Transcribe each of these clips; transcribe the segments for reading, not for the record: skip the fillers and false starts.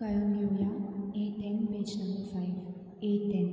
गायन घेवया A10 page number 5 A10.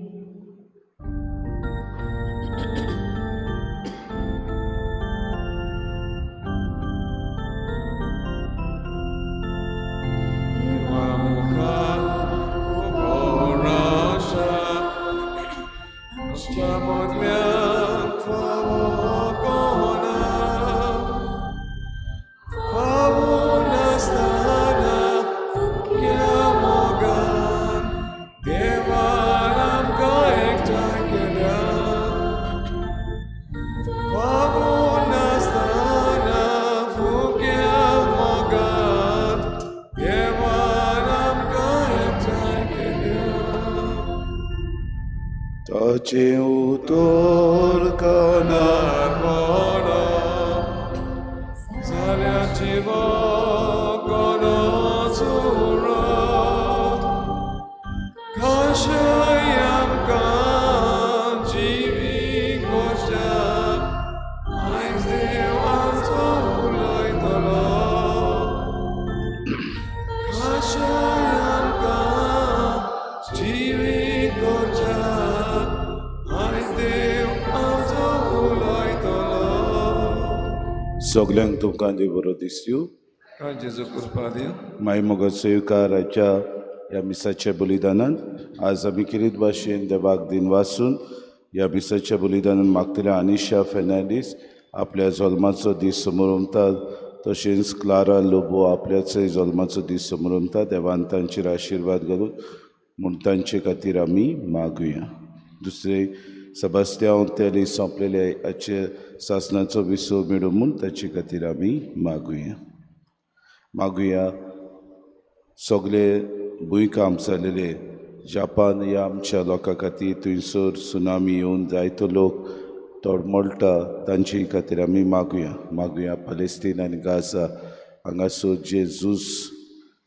उतर कानार पडा जाल्यार जिवा कोणाचो उरत कशें आमकां जिवी करच्याक आयज देव आमचो उलयतलो कशें आमकां जिवी करच्याक सगल्यांक तुमकां देव बरो दिसयो. माय मोगाचो स्विकाराच्या ह्या मिसाच्या बलिदानान आज आमी किरीत भाशेन देवाक दिन वासून ह्या मिसाच्या बलिदानान मागतल्या अनिशा फेर्नांडीस आपल्या जल्माचो दीस समरमतात, तशेंच क्लारा लोबो आपल्याचोय जल्माचो दीस समरमता. देवान तांचेर आशिर्वाद घालून म्हूण तांचे खातीर आमी मागुया. दुसरे सेबास्त्यांव तेली सोंपलेले हाचे सासणाचो विसव मेळूं म्हूण ताचे खातीर आमी मागुया. मागुया सगळे भुंयकांप जालेले जापान ह्या आमच्या लोकां खातीर थंयसर सुनामी येवन जायतो लोक तोडमोळटा तांचे खातीर आमी मागुया. मागुया पलेस्तीन आनी गाझा हांगासर जे झूज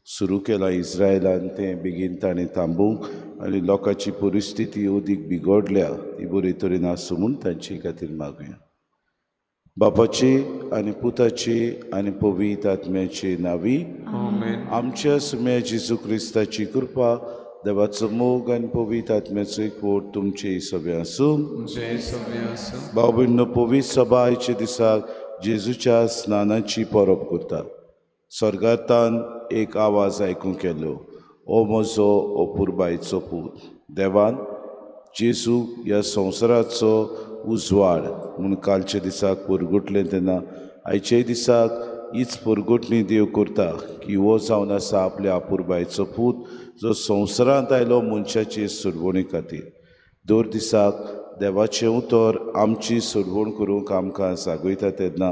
सुरू केलां इस्रायलान तें बेगीन ताणें थांबोवंक आनी लोकांची परिस्थिती अदीक बिगडल्या ती बरे तरेन आसूं म्हूण तांचे खातीर मागुया. बापाचे आनी पुताचे आनी पवित्र आत्म्याचे नांवी आमच्या सुम्या जेजू क्रिस्ताची कृपा, देवाचो मोग आनी पवित्र आत्म्याचो एकवट तुमचे सगळें आसूं. भाव भयणींनो, पवित्र सभा आयच्या दिसाक जेजूच्या स्नानाची परब करता. स्वर्गांतान एक आवाज आयकूंक येयलो, ओ म्हजो अपुरबायचो पूत. देवान जेजू ह्या संवसाराचो उजवाड म्हूण कालच्या दिसाक परगटलें तेन्ना आयच्याय दिसाक हीच परगटणी देव करता की हो जावन आसा आपल्या अपुरबायचो पूत जो संवसारांत आयलो मनशाचे सोडवणी खातीर. दर दिसाक देवाचें उतर आमची सोडवण करूंक आमकां जागयता तेन्ना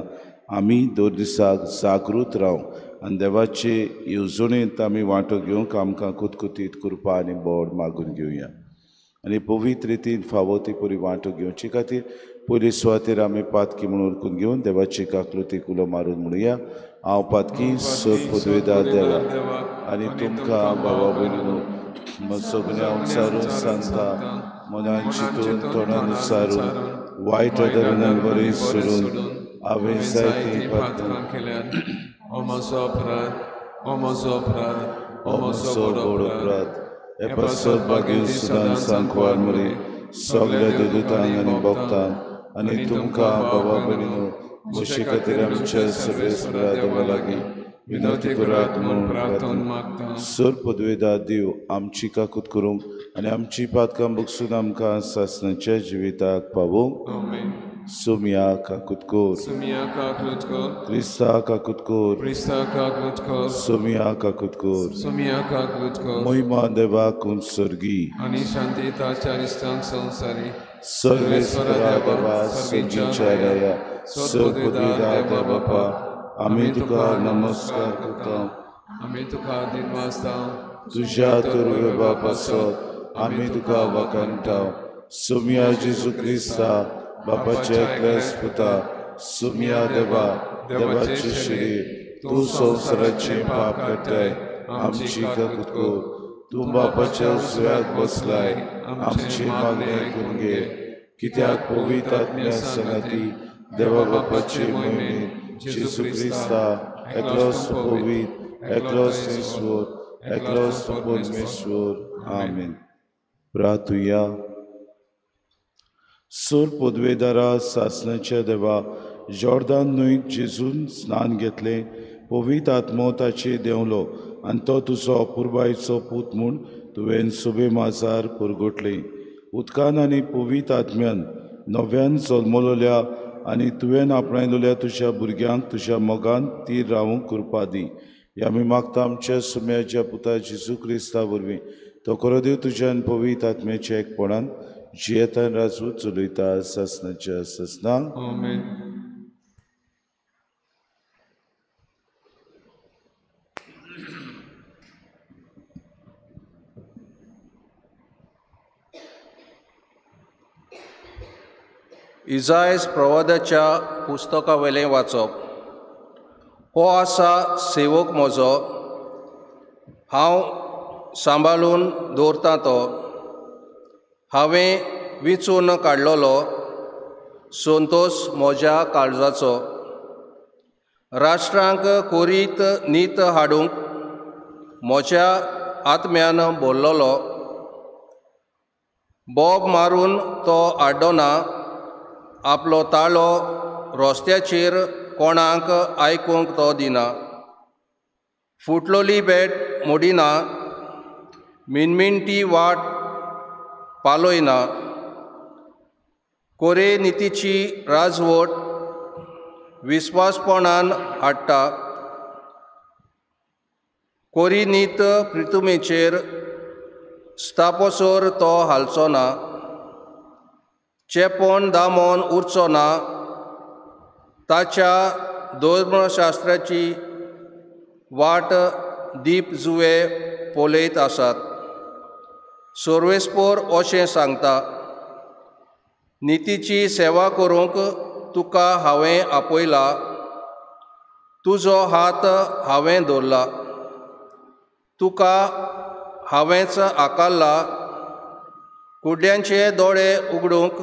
आमी दर दिसाक जागृत रावंक आनी देवाचे येवजणेंत आमी वांटो घेवंक आमकां कुतकुतीत कृपा आनी बोड मागून घेवया. आनी पवित्र रितीन फावो ती परी वांटो घेवचे खातीर पयले सुवातेर आमी पातकी म्हणून उरकून घेवन देवाची काकलुतीक उलो मारून म्हणुया, हांव पातकी सर पदवेदार देवा आनी तुमकां बाबा भयणीनो म्हजो गुन्यांव सारून सांगता, मनान चिंतून तोंडान सारून वायट अदरणान बरें सोडून हांवें जायतीं पातकां केल्यात. ओ म्हजो अपराध, ओ म्हजो अपराध, ओ म्हजो व्हड अपराध. हे पासत बागेन सदां सांकवार मरे सगळ्या देवदूतांक आनी भक्तांक आनी तुमकां बाबा भयणीनो म्हजे खातीर आमच्या सर्वेस्परा देवा लागीं विनवती करात म्हूण प्रार्थना मागता. सर पदवेदार देव आमची काकूत करूंक आनी आमची पातकां बगसून आमकां सासणाच्या जिविताक पावोवंक. सुमिया काकूत कर, सुमिया काकूत कर, क्रिस्ता काकूत कर, क्रिस्ता काकूत कर, सुमिया काकूत कर, सुमिया काकूत कर. महिमा देवाक सर्गी आनी शांती ताच्या इश्टांक संवसारी. सर्वेस्परा देवा सर्गीच्या राया सर्वपदवीदार देवा बापा आमी तुका नमस्कार करता, आमी तुका दिनवासता. तुज्या तुर्वे बापासत आमी तुका वाखाणटा. सुमिया जेजू क्रिस्ता बापाच्या एकल्याच पुता, सुमिया देवा देवाचे शरीर, तूं संवसाराचें पाप काडटाय आमची काकूत कर. तूं बापाच्या उजव्याक बसलाय आमची मागणी आयकून घे. कित्याक पवित्र आत्म्या संगाती देवा बापाचे मोहिमेंत जेजू क्रिस्ता एकलोच पवित्र एकलोच ईश्वर एकलोच परमेश्वर. आमेन. प्रार्थुया. सोर पदवेदारा सासणाच्या देवा, जॉर्दान न्हंयत जेजून स्नान घेतलें, पवित्र आत्मो ताचेर देंवलो आनी तो तुजो अपुरबायेचो पूत म्हूण तुवें सुबे माजार पुरगुटलें. उदकान आनी पवित्र आत्म्यान नव्यान जल्मलोल्या आनी तुवें आपणायलोल्या तुज्या भुरग्यांक तुज्या मोगान तीर रावूंक कृपा दी. ह्या आमी मागता आमच्या सुम्याच्या पुता जेजू क्रिस्ता वरवीं. तो खरो देव तुज्यान पवित्र आत्म्याच्या एकपणान जियेतान राजू चलयता सासणाच्या सासणाक. आमेन. इजायस प्रवादाच्या पुस्तकावेलें वाचप. हो आसा सेवक म्हजो, हांव सांबाळून दवरतां तो, हांवें विंचून काडलोलो संतोस म्हज्या काळजाचो. राष्ट्रांक कोरीत नीत हाडूंक म्हज्या आत्म्यान बोल्लोलो. बोब मारून तो आड्डना, आपलो ताळो रस्त्याचेर कोणाक आयकूंक तो दिना. फुटलोली बेट मोडिना, मिनमिनटी वाट पालयना. कोरे नितीची राजवट विस्वासपणान हाडटा, कोरी नीत प्रितुमेचेर स्थापोसर तो हालचो ना. चेपण दामोन उरचो ना, ताच्या धर्मशास्त्राची वाट दीप जुवे पळयत आसात. सर्वेस्पोर अशें सांगता, नितीची सेवा करूंक तुका हांवें आपयला, तुजो हात हांवें दवरला, तुका हांवेंच आकारला. कुड्ड्यांचे दोळे उगडूंक,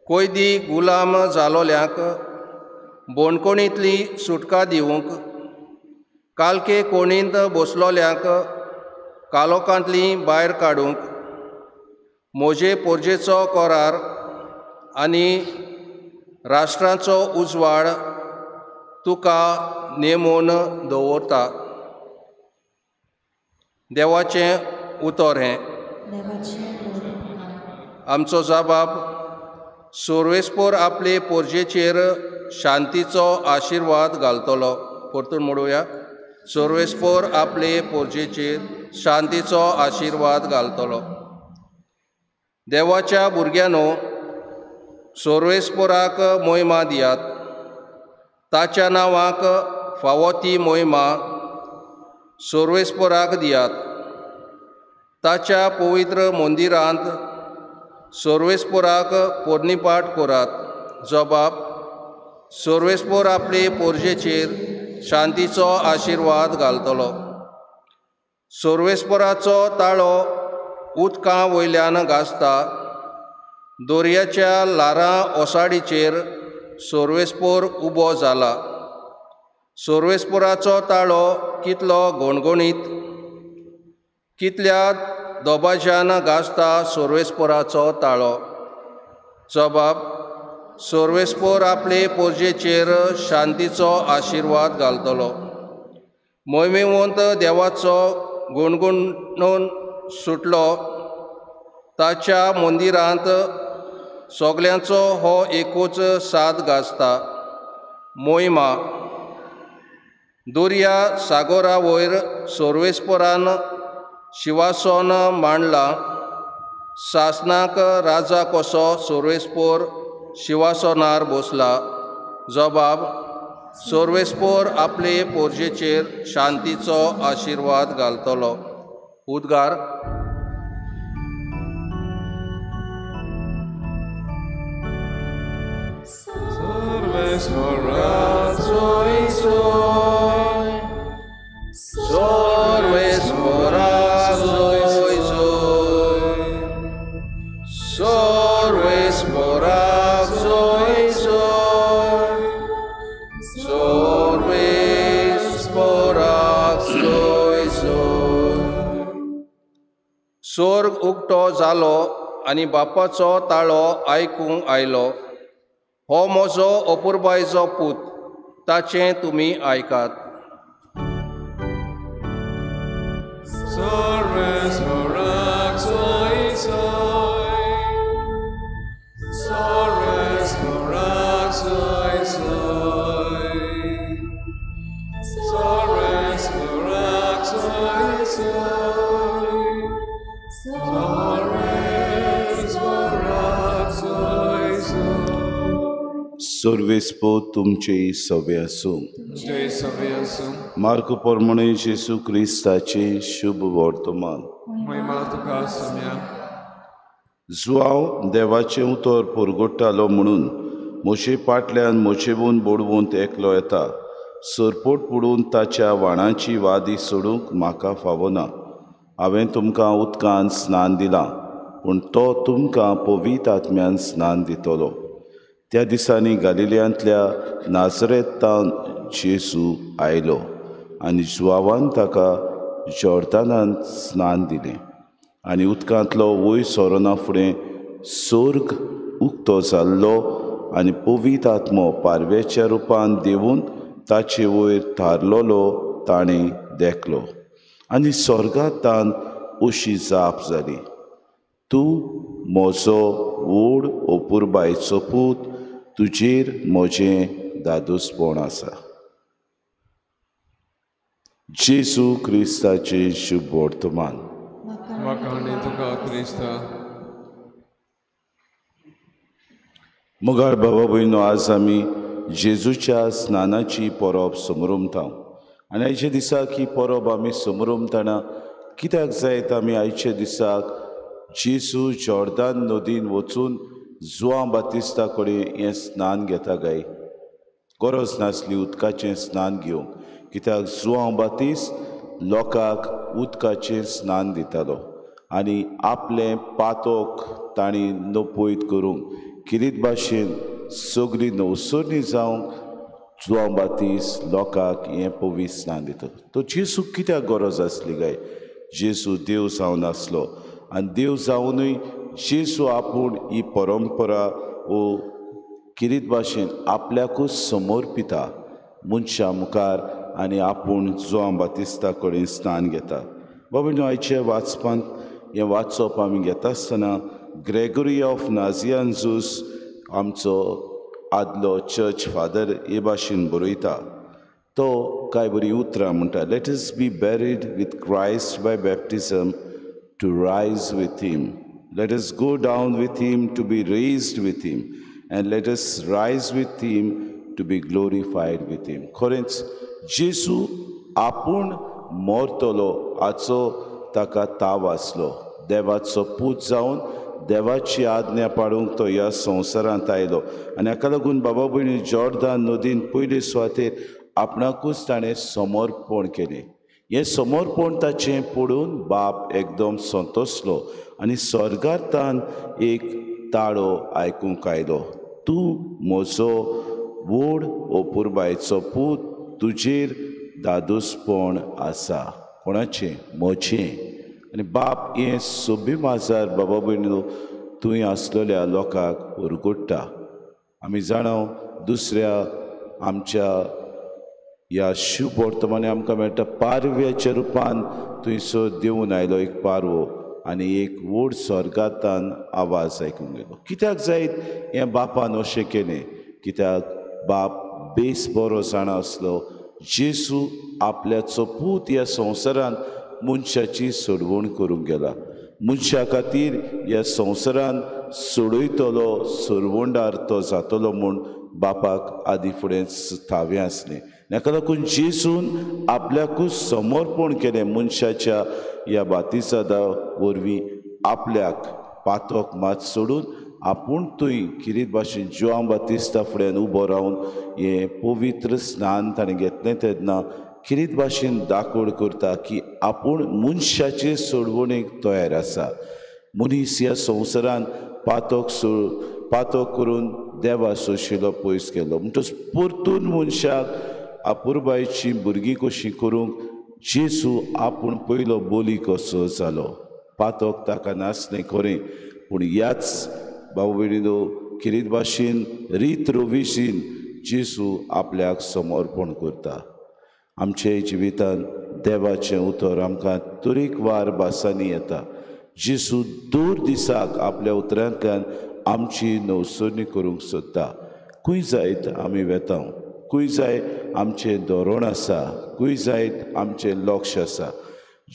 कोयदी गुलाम जालोल्यांक बोणकोणींतली सुटका दिवंक, कालके कोणींत बसलोल्यांक कालोकांतली भायर काडूंक, म्हजे पोरजेचो करार आनी राष्ट्रांचो उजवाड तुका नेमून दवरता. देवाचें उतर हें. आमचो जबाब. सोर्वेस्पोर आपले पोरजेचेर शांतीचो आशिर्वाद घालतलो. परतून म्हणुया, सोर्वेस्पोर आपले पोरजेचेर शांतीचो आशिर्वाद घालतलो. देवाच्या भुरग्यांनो, सोर्वेस्पोराक मोहिमा दियात, ताच्या नांवाक फावो ती मोहिमा सोर्वेस्पोराक दियात. ताच्या पवित्र मंदिरांत सोर्वेस्पोराक पोरणीपाठ करात. जबाब. सोर्वेस्पोर आपले पोरजेचेर शांतीचो आशिर्वाद घालतलो. सोर्वेस्पोराचो ताळो उदकां वयल्यान गाजता, दर्याच्या ल्हारां ओसाडीचेर सोर्वेस्पोर उबो जाला. सोर्वेस्पोराचो ताळो कितलो घणघणीत, कितल्या दोबाज्यान गाजता सोर्वेस्पोराचो ताळो. जबाब. सोर्वेस्पोर आपले पोरजेचेर शांतीचो आशिर्वाद घालतलो. मोहिमेवंत देवाचो गुणगुणून सुटलो, ताच्या मंदिरांत सगल्यांचो हो एकूच साद गाजता. मोहिमा. दर्या सागोरा वयर सोर्वेस्पोरान शिवासन मांडला, सासनाक राजा कसो सोर्वेस्पोर शिवासनार बसला. जबाब. सोर्वेस्पोर आपले पोरजेचेर शांतीचो आशिर्वाद घालतलो. उद्गार. Sorbes porax soy soy. सोर्ग उक्तो जालो आनी बापाचो ताळो आयकूंक आयलो, हो म्हजो अपुरबायचो पूत, ताचें तुमी आयकात. सर्वेस्पो तुमचे सवे आसूं. मार्क प्रमाणे जेजू क्रिस्ताचे शुभ वर्तमान. जुआंव देवाचें उतर परगट्टालो म्हणून म्हजे पाटल्यान मोचेवून बोडवून एकलो येता, सरपोट पडून ताच्या वाणाची वादी सोडूंक म्हाका फावना. हांवें तुमकां उदकान स्नान दिलां, पूण तो तुमकां पवित्र आत्म्यान स्नान दितलो. त्या दिसांनी गालिलियांतल्या नाजरेतान जेजू आयलो आनी जुआवान ताका जॉर्दानांत स्नान दिलें आनी उदकांतलो वयर सरना फुडें सोर्ग उक्तो जाल्लो आनी पवित्र आत्मो पारव्याच्या रुपान देवून ताचे वयर थारलोलो ताणें देखलो आनी स्वर्गांतान अशी जाप जाली, तूं म्हजो व्हड अपुरबायचो पूत, तुजेर म्हजें दादोसपण आसा. जेजू क्रिस्ताचें शुभ वर्तमान. मुगार बाबा भयणो, आज आमी जेजूच्या स्नानाची परब समरमता आनी आयच्या दिसाक ही परब आमी समरमतना कित्याक जायत आमी आयच्या दिसाक जेजू जॉर्दान नदीन वचून जुआंव बातिस्ता कडेन हें स्नान घेता काय? गरज नासली उदकाचें स्नान घेवंक, कित्याक जुआंव बातिस्त लोकांक उदकाचें स्नान दितालो आनी आपलें पातोक तांणी नपयत करूंक किरीत भाशेन सगळी नवसरणी जावंक जुआंव बातिस्त लोकांक हें पवित्र स्नान दिता. तो जेजूक कित्याक गरज आसली काय? जेजू देव जावन आसलो आनी देव जावनूय जेजू आपूण ही परंपरा वो किरीत भाशेन आपल्याकूच समर्पिता मनशां मुखार आनी आपूण जुआंव बातिस्ता कडेन स्नान घेता. बाबा न्हू, आयच्या वाचपांत हें वाचप आमी घेता आसतना ग्रेगरी ऑफ नाझियान्झूस आमचो आदलो चर्च फादर हे भाशेन बरयता. तो कांय बरीं उतरां म्हणटा, let us be buried with Christ by baptism to rise with him. Let us go down with him to be raised with him, and let us rise with him to be glorified with him. खरेंच जेजू आपूण मरतलो हाचो ताका ताव आसलो. देवाचो पूत जावन देवाची आज्ञा पाळूंक तो ह्या संवसारांत आयलो आनी हाका लागून बाबा भयणी जॉर्दान नदीन पयले सुवातेर आपणाकूच ताणें समर्पण केलें. हें समर्पण ताचें पळोवन बाप एकदम संतोसलो आनी स्वर्गांतान एक ताळो आयकूंक आयलो, तूं म्हजो व्हड अपुरबायचो पूत, तुजेर दादोसपण आसा. कोणाचें? म्हजें. आनी बाप हें सोबी माजार बाबा भयणीनो थंय आसलेल्या लोकांक उरगुट्टा. आमी जाणा दुसऱ्या आमच्या ह्या शुभ वर्तमाने आमकां मेळटा पारव्याच्या रुपान थंयसर देंवून आयलो एक पारवो आनी एक व्हड स्वर्गांतान आवाज आयकूंक गेलो. कित्याक जायत हें बापान अशें केलें? कित्याक बाप बेस बरो जाणा आसलो जेजू आपल्याचो पूत ह्या संवसारांत मनशाची सोडवण करूंक गेला, मनशा खातीर ह्या संवसारांत सोडयतलो सोडवणदार तो जातलो म्हूण बापाक आदी फुडें थावें आसलें. हाका लागून जेजून आपल्याकूच समर्पण केलें मनशाच्या ह्या बातिसादा वरवीं आपल्याक पातक मात सोडून आपूण थंय किरीत भाशेन जुआंव बातिस्ता फुड्यान उबो रावन हें पवित्र स्नान ताणें घेतलें तेन्ना किरीत भाशेन दाखोड करता की आपूण मनशाचे सोडवणेक तयार आसा. मनीस ह्या संवसारांत पातक करून देवा सोशिलो पयस केलो म्हणटच परतून मनशाक अपुरबायची भुरगीं कशीं करूंक जेजू आपूण पयलो बोली कसो जालो. पातक ताका नासलें खरें, पूण ह्याच भाव भयणीनो खेरीत भाशेन रीत रोविशीन जेजू आपल्याक समर्पण करता. आमच्या जिवितान देवाचें उतर आमकां तरेकवार भासांनी येता. जेजू दर दिसाक आपल्या उतरांतल्यान आमची नवसरणी करूंक सोदता. खंय जायत आमी वेता, खंय जाय आमचें धोरण आसा, खंय जायत आमचें लक्ष आसा,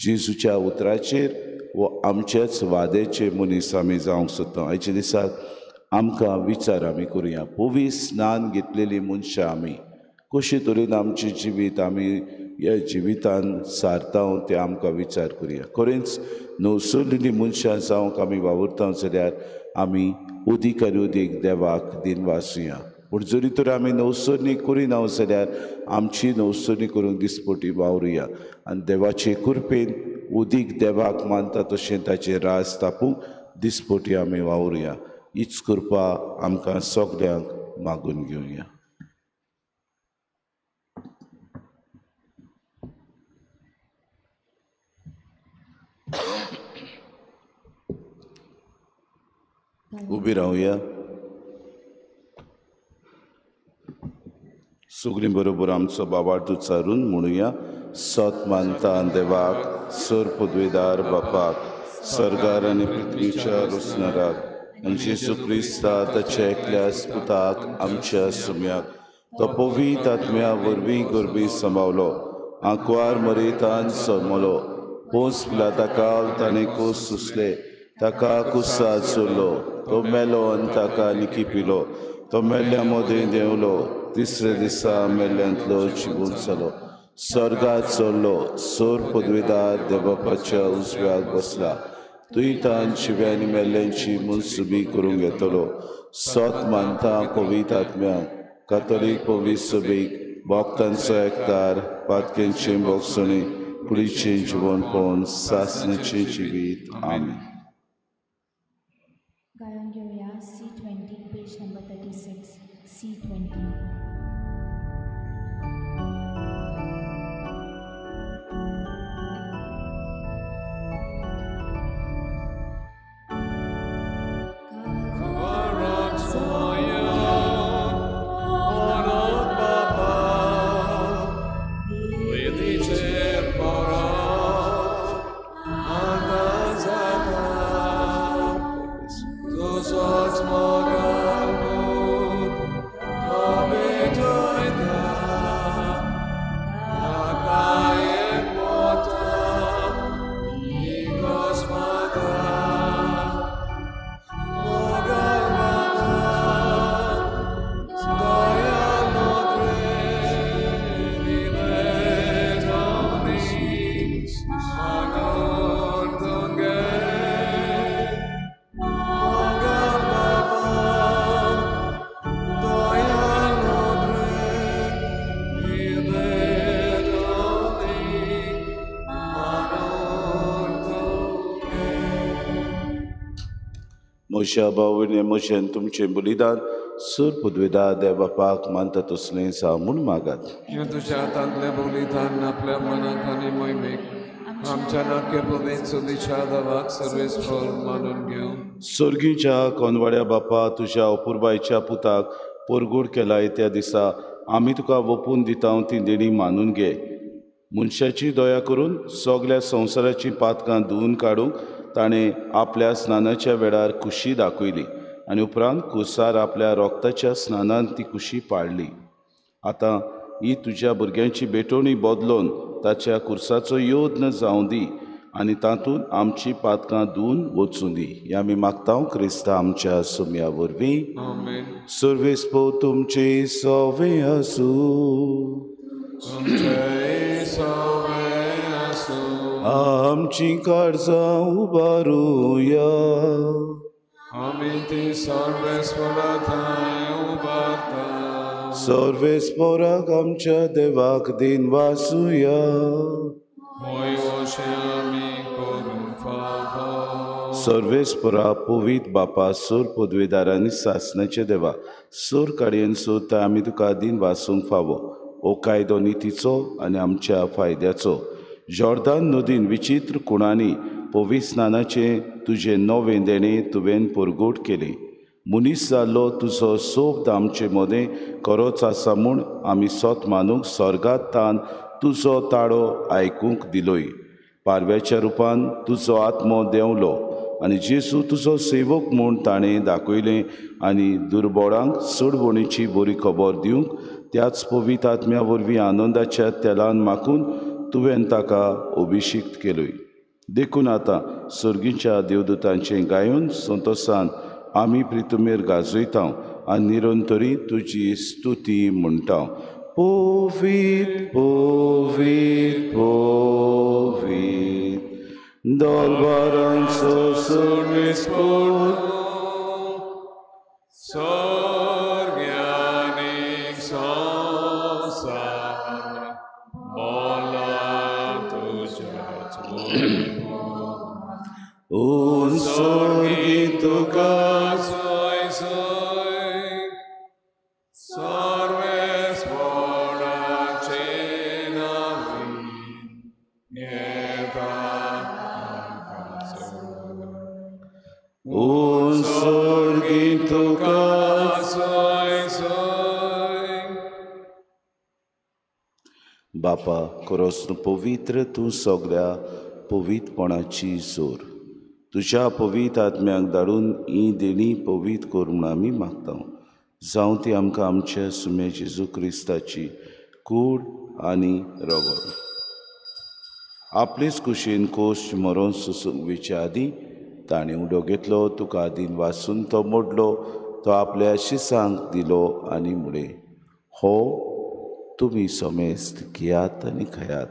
जेजूच्या उतराचेर वो आमच्याच वाद्याचे मनीस आमी जावंक सोदता. आयच्या दिसाक आमकां विचार आमी करुया. पवित्र स्नान घेतलेली मनशां आमी कशे तरेन आमचें जिवीत आमी ह्या जिवितान सारता तें आमकां विचार करुया. खरेंच नवसरलेली मनशां जावंक आमी वावुरता जाल्यार आमी उदीक आनी उदीक देवाक दिनवासुया. पूण जरी तर आमी नवसरणी करिना जाल्यार आमची नवसरणी करूंक दिसपटी वावरुया आनी देवाचे कृपेन उदीक देवाक मानता तशें ताचें राज स्थापूंक दिसपटी आमी वावरुया. हीच कृपा आमकां सगल्यांक मागून घेवया. उबी रावया सगळीं बरोबर आमचो बाबार्थ उच्चारून म्हणुया. सत मानता देवाक, सर पदवेदार बापाक, सरकार आनी पृथ्वीच्या रोसणाराक, आनी जेजू क्रिस्ता ताच्या एकल्या पुताक आमच्या सुम्याक, तो पवित्र आत्म्या वरवीं गोरबी सांबावलो, आंकवार मरेतान सोमलो, पोंस पिलाता ताणें कोस सुसले, ताका कुसाद सोडलो, तो मेलो आनी ताका निकी पिलो, तो मेल्ल्या मदें देंवलो, तिसरे दिसा मेल्ल्यांतलो जिवून जालो, स्वर्गात चडलो, सोर पदवेदार देवबापाच्या उजव्याक बसला, थंय तान शिव्यांनी मेल्ल्यांची मनसुबी करूंक येतलो. सत मानता पवित्र आत्म्याक, कातोलीक पवित्र सभेक, भक्तांचो एकतार, पातक्यांचे भोगसणी, कुडीचें जिवनपण, सासणाचें जिवीत. आमेन. गायन घेवया C20 page number 36. C20. म्हज्या भावने म्हजें तुमचें बलिदान सर पदवेदा देव बापाक मानता तसलें जावं म्हूण मागात. हें तुज्या हातांतलें बलिदान आपल्या मनाक आनी मोहिमेक आमच्या नाक्य पवित्र सुदिच्या देवाक सर्वेस्पर मानून घेवं. स्वर्गीच्या कोनवाड्या बापा, तुज्या अपुरबायच्या पुताक परगूड केलाय त्या दिसा आमी तुका वपून दिता ती देणी मानून घे. मनशाची दया करून सगल्या संवसाराचीं पातकां धुवून काडूंक ताणें आपल्या स्नानाच्या वेळार खुशी दाखयली आनी उपरांत कुसार आपल्या रोगताच्या स्नानान ती खुशी पाडली. आतां ही तुज्या भुरग्यांची भेटवणी बदलून ताच्या कुर्साचो योद्न जावं दी आनी तातूंत आमची पातकां धुवून वचूं दी. हे आमी मागता क्रिस्ता आमच्या सुम्या वरवीं. आमेन. सर्वेस्पर तुमचे सवे आसूं. आमची काळजां उबारुया. आमी ती सर्वेस्परा थंय उबारता. सर्वेस्पराक आमच्या देवाक दिनवासुया. होय अशें आमी करूंक फावो. सर्वेस्परा पवित्र बापा, सोर पदवेदार आनी सासणाचे देवा, सोर काडयेन सोदता आमी तुका दिनवासूंक फावो. हो कायदो नितीचो आनी आमच्या फायद्याचो. जॉर्दान नदीन विचित्र कुणांनी पवित्र स्नानाचें तुजें नवें देणें तुवें परगट केलें. मनीस जाल्लो तुजो सोबद आमचे मदें खरोच आसा म्हूण आमी सोत मानूंक स्वर्गांत तान तुजो ताळो आयकूंक दिलोय. पारव्याच्या रुपान तुजो आत्मो देंवलो आनी जेजू तुजो सेवक म्हूण ताणें दाखयलें आनी दुर्बोळांक सोडवणीची बरी खबर दिवंक त्याच पवित्र आत्म्या वरवीं आनंदाच्या तेलान माखून तुवें ताका अभिषिक्त केलोय. देखून आतां सर्गीच्या देवदूतांचें गायोन संतोसान आमी प्रितुमेर गाजयता आनी निरंतरी तुजी स्तुती म्हणटा. पवित्र पवित्र पवित्र दरबारांचो सर्वेस्पर स्वर्ग्यानीक संवसार बोला तुज्याच उन स्वर्गी तुका सोय सोय सर्वेस्पराचे नांवी येता उन स्वर्गी तुका सोय सोय. बापा खरोच तूं पवित्र, तूं सगळ्या पवित्रपणाची जोर. तुज्या पवित्र आत्म्याक धाडून ही देणी पवित्र कर म्हूण आमी मागता. जावं ती आमकां आमच्या सुम्या जेजू क्रिस्ताची कूड आनी रगत. आपलेच कुशीन कोश मरोन सोसूंक वयचे आदीं ताणें उडो घेतलो, तुका आदीन वासून तो मोडलो, तो आपल्या शिसांक दिलो आनी म्हळें, हो तुमी समेस्त घेयात आनी खायात,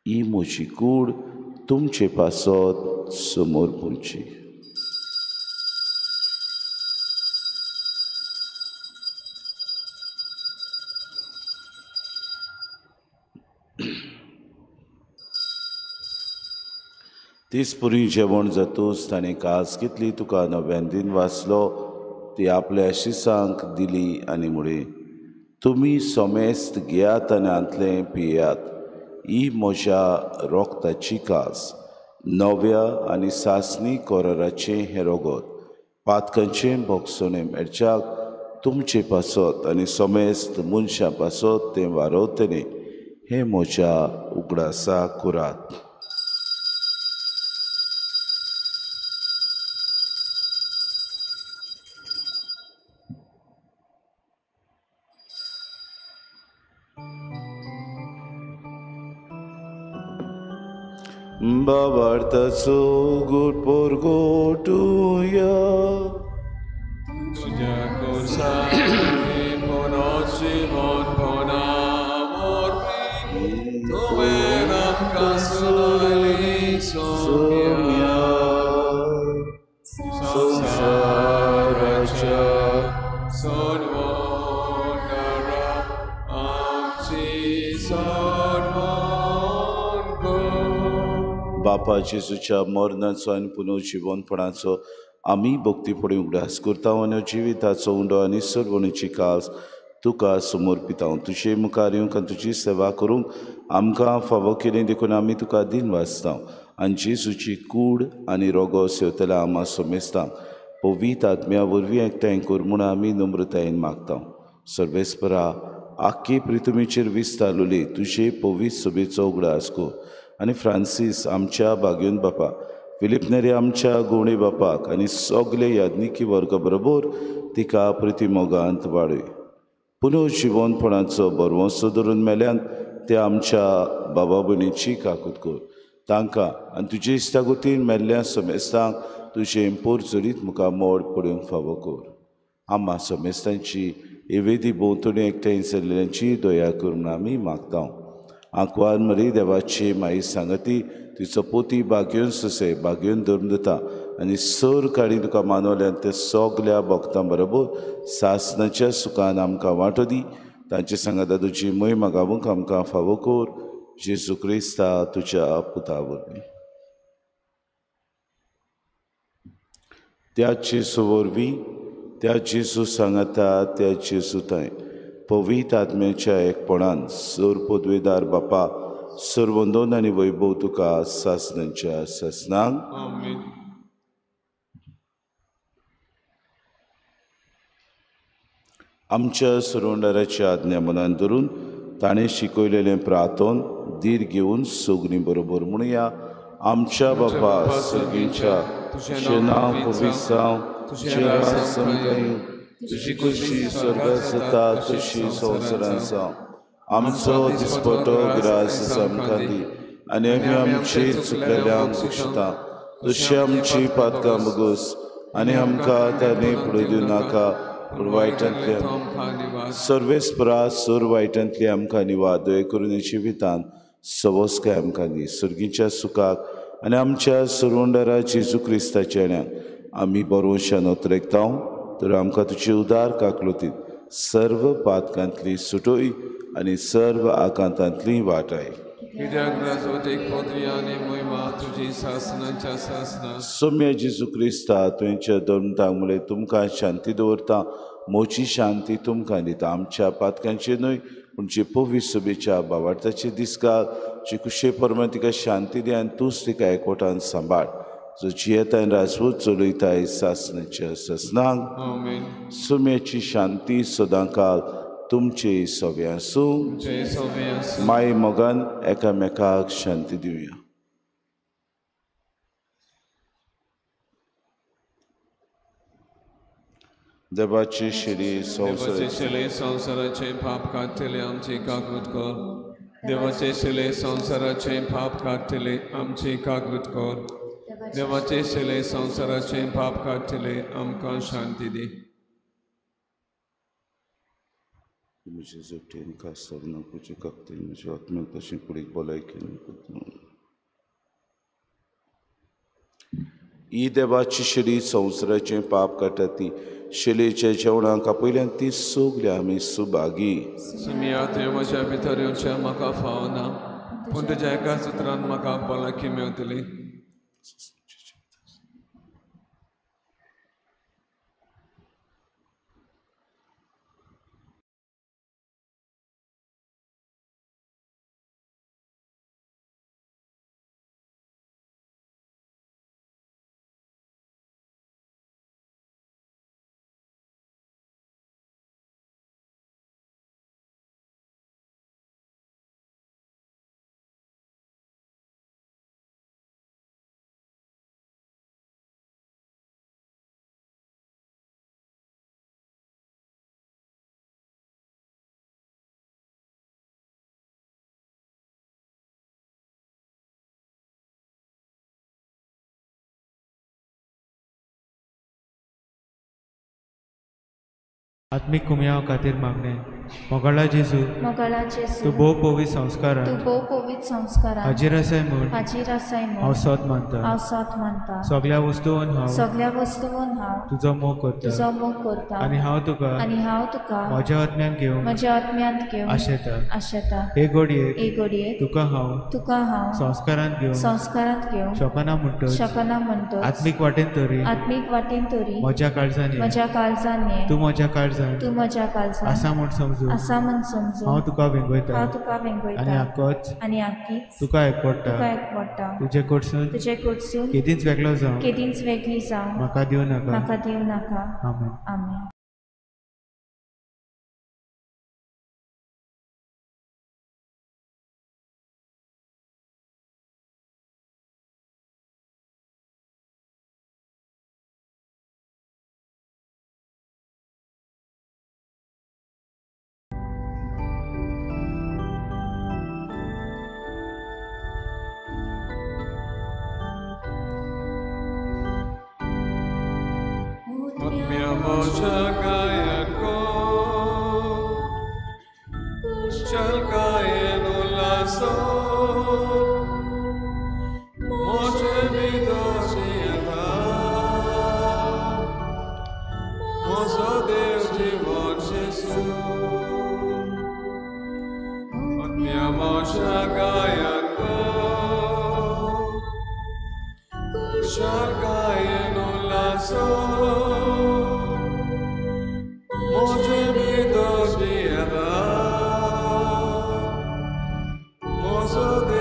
ही म्हजी कूड तुमचे पासत समोर पुंची. तीच पुरी जेवण जातूच ताणें कास घेतली, तुका नव्यान दिन वाचलो, ती आपल्या शिसांक दिली आनी म्हळें, तुमी समेस्त घेयात आनी हांतलें पियात, ही म्हज्या रोगताची कास, नव्या आनी सासणी कराराचें हें रगत, पातकांचें भोगसणें मेळच्याक तुमचे पासत आनी समेस्त मनशां पासत तें वारवतलें, हें म्हज्या उगडासा करात. बाबार्थाचो गुड पोरगोटुया तुज्या कोर्सांनी पुनर्जीवनपणा वरवीं तुवें आमकां सुनायली सोम्या संवसाराच्या सोडवणारा आमची सोडवण कर. बापा जेजूच्या मरणाचो आनी पुनर्जीवनपणाचो आमी भक्तीपणी उगडास करता आनी जिविताचो उंडो आनी सोडवणीची कास तुका समर्पिता. तुजे मुखार येवंक आनी तुजी सेवा करूंक आमकां फावो केली देखून आमी तुका दिन वाचता आनी जेजूची कूड आनी रोगो सेवतल्या आमा समेस्तांक पवित्र आत्म्या वरवीं एकठांय कर म्हूण आमी नम्रतायेन मागता. सर्वेस्परा आख्खी प्रितुमीचेर विस्तारलेली तुजे पवित्र सभेचो उगडास कर आनी फ्रांसीस आमच्या बागेवन बापा, फिलीप नेरी आमच्या गोवणे बापाक आनी सगळे याज्ञिकी वर्ग बरोबर तिका प्रितीमोगांत वाडय. पुनर्जिवनपणाचो बरवंसो धरून मेल्यान ते आमच्या बाबा भयणीची काकूत कर. तांकां आनी तुजे इश्टागतीन मेल्ल्या समेस्तांक तुजें पोरचोरीत मुखार मोड पडूंक फावो कर. आमा समेस्तांची एवेदी भोंवतणी एकठांय जाल्ल्यांची दया कर म्हूण आमी मागता. आंकवार मरी देवाची माई सांगती तिचो पोती बागेवन सोसे बागेवन धरून दिता आनी सर काडी तुका मानवल्यान ते सगल्या भक्तां बरोबर सासनाच्या सुखान आमकां वांटो दी. तांचे सांगाता तुजी मोहिमा गावूंक आमकां फावो कर. जेजू क्रिस्ता तुज्या पुता वरवीं. त्या जेजू वरवीं, त्या जेजू सांगाता, त्या जेजू थंय पवित्र आत्म्याच्या एकपणान सर पदवेदार बापा सर्वंदोन आनी वैभव तुका सासणाच्या सासणाक. आमेन. आमच्या सुरुंडाराच्या आज्ञा मनान धरून ताणें शिकयलेलें प्रार्थन धीर घेवन सगळीं बरोबर म्हणया. आमच्या बापा सर्गीच्या, तुजें नांव पवित्र जावं, तुजें राज आमकां येवं, तुजी खुशी स्वर्गांत जाता तशी संवसारांत जावं. आमचो दिसपटो ग्रास आमकां दी आनी आमी आमची चुकलेल्यांक बक्षिता तशी आमची पातकां बगोस आनी आमकां ताणें फुडें दिवं नाका पूण वायटांतल्या सर्वेस्परा सोर वायटांतली आमकां निवाद. दया करून जिवितांत सवस्काय आमकां दी. सर्गीच्या सुखाक आनी आमच्या सरवंडारा जेजू क्रिस्ताच्या येण्याक आमी बरोवशान अत्रेकता तर आमकां तुजी उदार काकलुतीत सर्व पातकांतली सुटोय आनी सर्व आकांतांतली वाटाय. सोम्या जेजू क्रिस्ता तुमच्या धर्मतांक मुळे तुमकां शांती दवरता, मोची शांती तुमकां दिता. आमच्या पातकांचे न्हय पूण जे पवित्र सभेच्या बावार्थाचे दिसकाल जे कुशे प्रमाण तिका शांती दी आनी तूंच तिका एकवटान सांबाळ, जो जियेता आनी राजवट चलयताय सासणाच्या सासणाक. सोम्याची शांती सदांकाल तुमचे सगळे आसूं. माय मोगान एकामेकाक शांती दिवया. देवाचे शिरी संवसाराचे पाप काडटले आमची काकूत कर. देवाचे शिले संवसाराचे पाप काडटले आमची काकूत कर. देवाचे शिले संवसाराचे पाप काडटले आमकां शांती दी. म्हजे जोटेन कास्तार ना पुजे काकतीन म्हज्या आत्म्याक तशें कुडीक भलायकी. ही देवाची शिरी संवसाराचें पाप काडटा ती शिलेच्या जेवणाक आपयल्यान ती सगळी आमी सुभागी. सुमिया तुवें म्हज्या भितर येवचें म्हाका फावना पूण तुज्या एका सुत्रान म्हाका भलायकी मेवतली. आत्मीक कुमयाव खातीर मागणें. मोगाळा जेजू, तूं भोव पवित्र संस्कारान हाजीर आसाय म्हूण हांव सत मानता. सगळ्या वस्तून हांव तुजो मोग करता आनी हांव तुका म्हज्या आत्म्यांत घेवंक आशेता. हे घडयेक तुका हांव संस्कारांत घेवंक शकना म्हणटच आत्मीक वाटेन तरी म्हज्या काळजान ये, तूं म्हज्या काळजान आसा म्हूण समजून हांव तुका वेंगयता आनी आकीच तुका एकवटा. तुजे कडसून केदींच वेगळो जावं म्हाका दिवं नाका. आमेन. आमेन. Mozo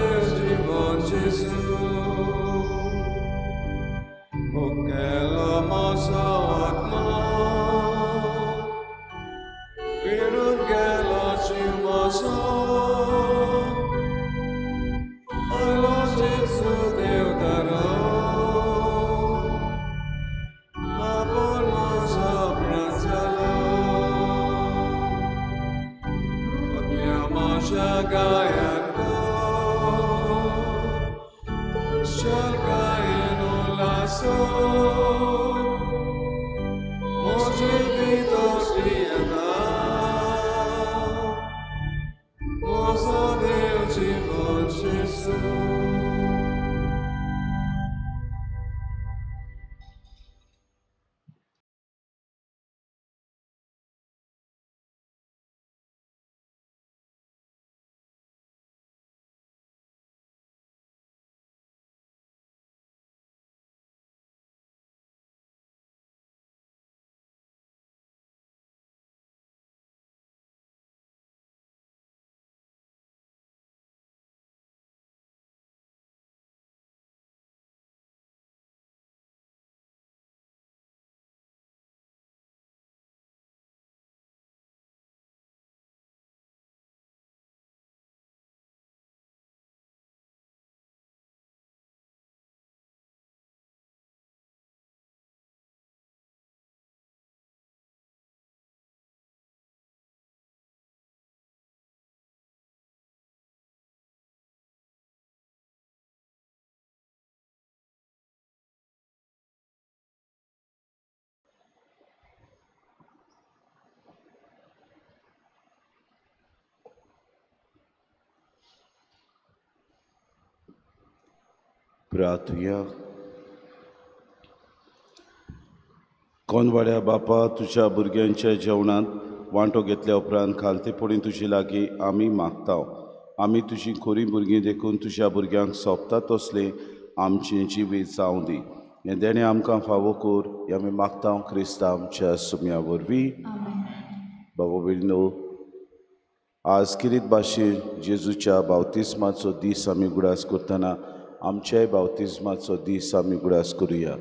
पासून म्हजे भितर जियेता म्हजो देव जिवन जेजू. प्रार्थुया. कोनवाड्या बापा, तुज्या भुरग्यांच्या जेवणांत वांटो घेतल्या उपरांत खालतेपणी तुजे लागीं आमी मागता. आमी तुजी खोरी भुरगीं देखून तुज्या भुरग्यांक सोंपता तसलें आमचें जिवीत जावं दी. हें देणें आमकां फावो कर हें आमी मागता क्रिस्तांव आमच्या सुम्या वरवीं. बाबा भयणीनो, आज किरीत भाशेन जेजूच्या बावतिस्माचो दीस आमी उगडास करतना आमच्याय बावतिज्माचो दीस आमी उगडास करुया.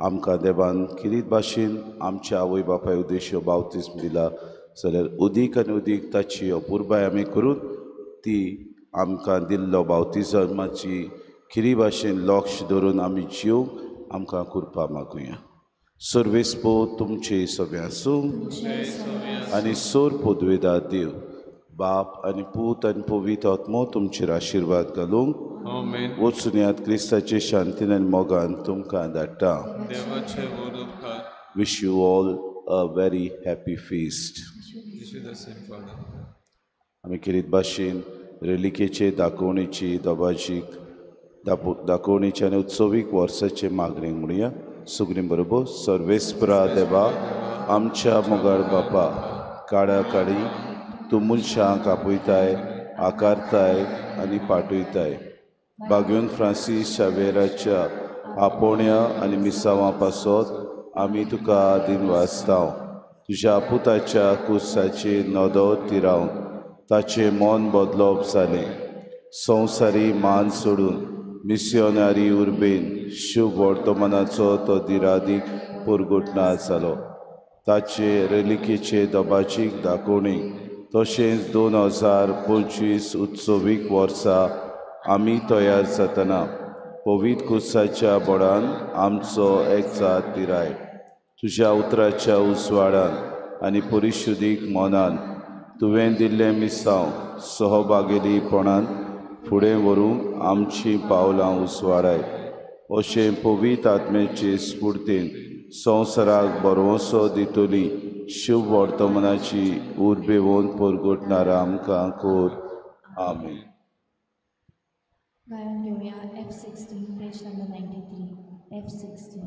आमकां देवान किरीत भाशेन आमच्या आवय बापाय उद्देश्य बावतिज्म दिला जाल्यार उदीक आनी उदीक ताची अपुरबाय आमी करून ती आमकां दिल्लो बावतिज्माची खिरी भाशेन लक्ष धरून आमी जीव आमकां कुरपा मागुया. सर्वेस्पो तुमचे सगळें आसूं आनी सोर पोदवेदा देव बाप आनी पूत आनी पवित्र आत्मो तुमचेर आशिर्वाद घालूंक. वचून यात क्रिस्ताचे शांतीन आनी मोगान तुमकां धाडटा. Wish you all a very happy feast. आमी किरीत भाशेन रेलिकेचे दाखोवणेची दबाजीक दाखोवणेची आनी उत्सवीक वर्साचे मागणी म्हणुया. सगळीं बरोबर. सर्वेस्परा देवा आमच्या मोगाळ बापा, काळा काळी तूं मनशांक आपयताय, आकारताय आनी पाठयताय. बागेवन फ्रांसीस शावेराच्या आपोवण्या आनी मिसांवां पासत आमी तुका दिनवासता. तुज्या पुताच्या कुर्साची नदर तिरावन ताचें मन बदलप जालें. संवसारी मान सोडून मिसियोनारी उर्बेन शुभ वर्तमानाचो तो दिरादीक पुरगुटना जालो. ताचे रेलिकेचे दबाजीक दाखोवणी तशेंच 2025 उत्सवीक वर्सा आमी तयार जातना पवित्र कुर्साच्या बळान आमचो एकचार तिराय. तुज्या उतराच्या उजवाडान आनी परिशुदीक मनान तुवें दिल्लें मिसांव सहभागेलीपणान फुडें व्हरूंक आमचीं पावलां उजवाडाय. अशें पवित्र आत्म्याचे स्फुर्तीन संवसाराक भरवंसो दितली शुभ वर्तमानाची उर्बेवन परगटणारा आमकां कर. आमेन. गायन घेवया F16 page number 93. F16.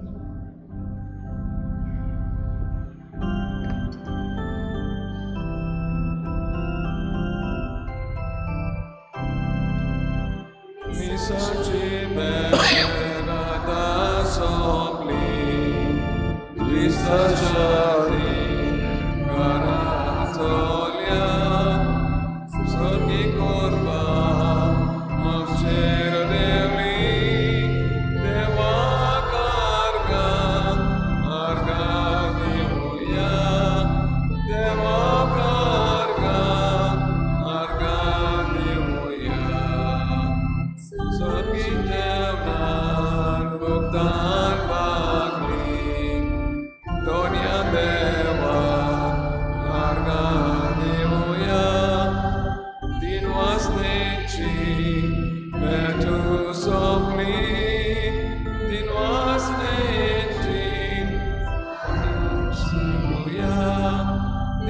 मिसाची बेनादा सोंपली क्रिस्ताच्या घरा चोल्या स्वर्गी कोरबा आमचेर देवली देवाक आर्गां आर्गां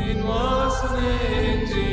दिनवासने